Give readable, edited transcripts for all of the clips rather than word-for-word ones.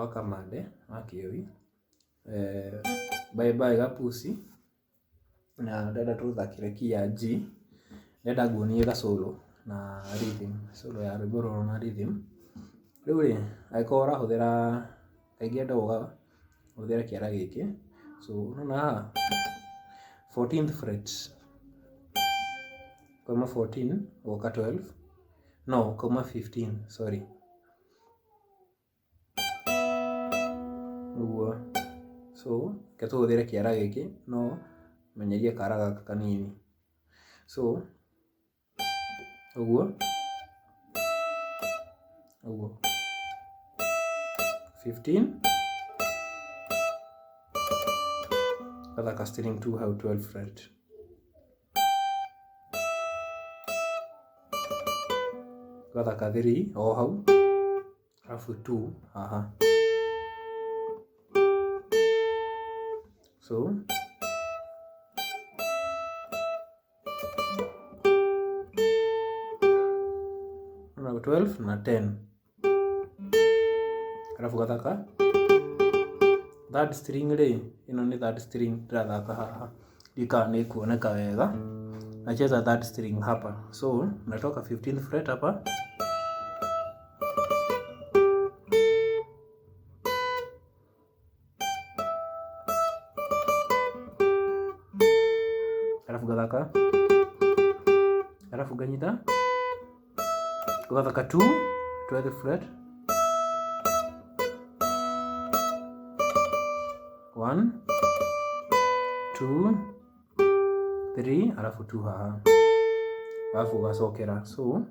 wa Kamande wa Kĩoi, bye bye Gapusi, na ndĩrenda tũthakĩre key ya G, ndĩrenda nguonie ga solo na rhythm, solo ya rwĩmbo rũrũ na rhythm. Rĩu rĩ, angĩkorwo ũrahũthĩra, kaingĩ endagwo ũhũthĩre kĩara gĩkĩ, so nĩwona haha 14th fret, kauma 14 ũgoka 12, no kauma 15 sorry, ũguo. So reke tũhũthĩre kĩara gĩkĩ no menyeria kara gaka kanini. So ũguo ũguo 15 gathaka string 2 hau 12 fret. Gathaka 3 o hau alafu 2 haha. So na 12 na 10 alafu gathaka third string rĩ, ĩno nĩ third string ndĩrathaka haha, ndika nĩ kuoneka wega. Nacheza third string hapa, so natoka 15th fret hapa alafu gathaka, alafu nganyita ugathaka 2 12th fret 1 2 3 alafu 2 haha, alafu ugacokera. So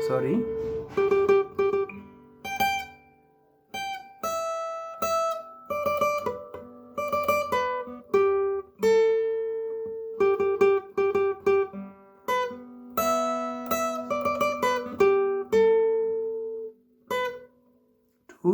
sorry, two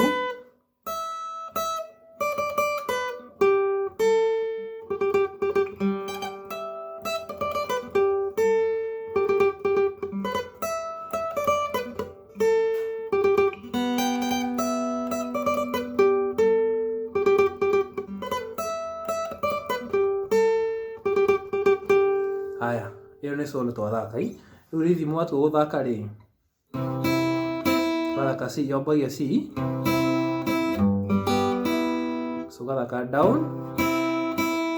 Haya, ĩyo nĩ solo twathaka. Rĩu rhythm watua gũthaka rĩ, twathaka C, yambagia C, so ũgathaka down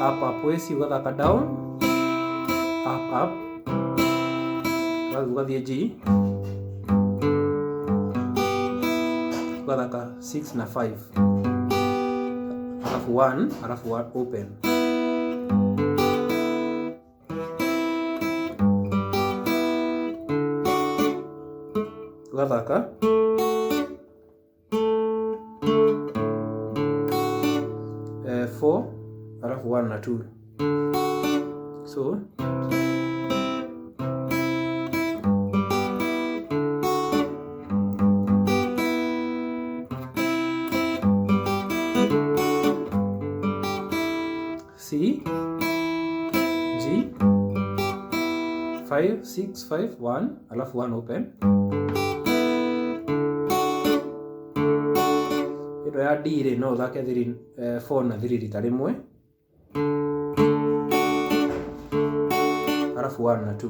up up, wĩ C ũgathaka down up up, ũgathiĩ G, ũgathaka 6 na 5, alafu 1, alafu 1 open. Ũgathaka 4 alafu 1 na 2. So C G 5 6 5 1 alafu 1 open. Ĩno ya D rĩ, no ũthake 3 4 na 3 rita rĩmwe, alafu 1 na 2.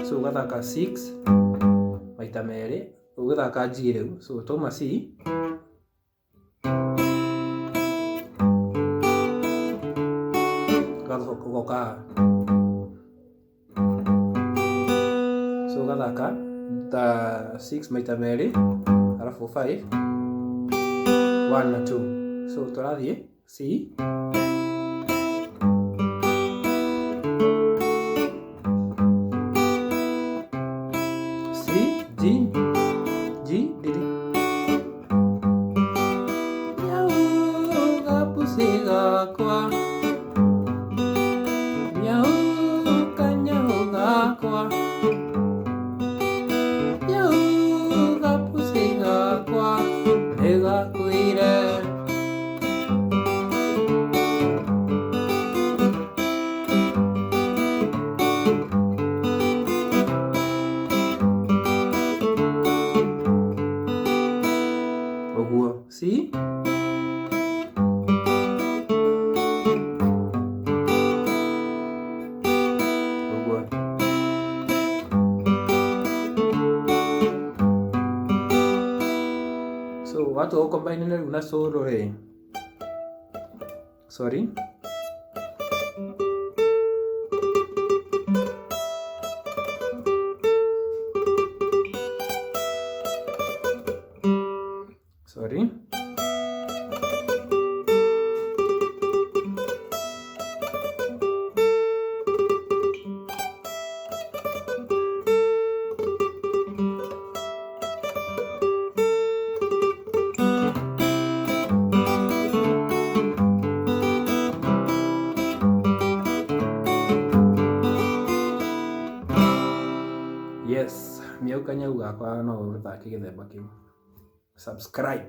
So ũgathaka 6 maita merĩ, ũgĩthaka G rĩu, so twauma C ũgoka haha, so ũgathaka ta 6 maita merĩ, alafu 5 1 na 2. So tũrathiĩ C gakwa, miau kanyau gakwa, miau gapusi gakwa nĩgakuire. Ũguo C ũguo. So watua gũcombine rĩu na solo rĩ, sorry, sorry, yes, miau kanyau gakwa no ũthake gĩthemba kĩu. Subscribe.